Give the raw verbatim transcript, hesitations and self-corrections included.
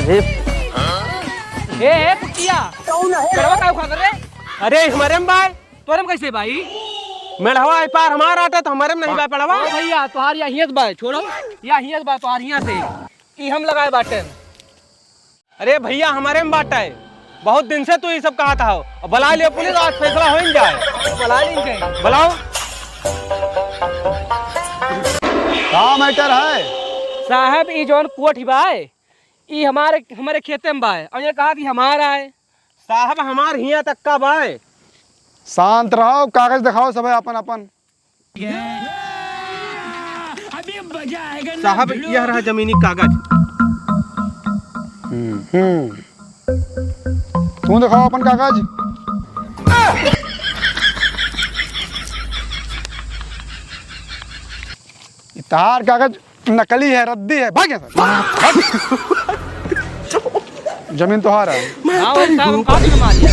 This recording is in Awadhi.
ए, ए, कुटिया। कौन है? पेड़वा का उखाड़ रे? अरे, हमरे में बाय। तोरे में कैसे बाय? मेड़वा ए पार हमार आटे तो हमरे में नहीं बाय पेड़वा। ओ भैया, तोहार या हियत बाय, छोड़ो। या हियत बाय, तोहार हिया से। ई हम लगाए बाटे। अरे भैया, हमरे में बाटे। बहुत दिन से तू ई सब कहत हव। अब बुला लियो पुलिस, आज फैसला हो ही जाए। बुला ली कहीं। बुलाओ। का मैटर है? साहब, ई जौन कोठी बाय, ई हमारे, हमारे खेते में बाय, और ये कहा कि हमारा है। साहब, हमार हिया तक का बाय। शांत रहो, कागज दिखाओ सब अपन अपन। साहब, यह रहा जमीनी कागज। हम्म, हम्म। तू दिखाओ अपन कागज। ये तहार कागज नकली है, रद्दी है, भाग यहाँ से। जमीन तोहार है। हाँ, वही साहब, हम काट के मार दिया।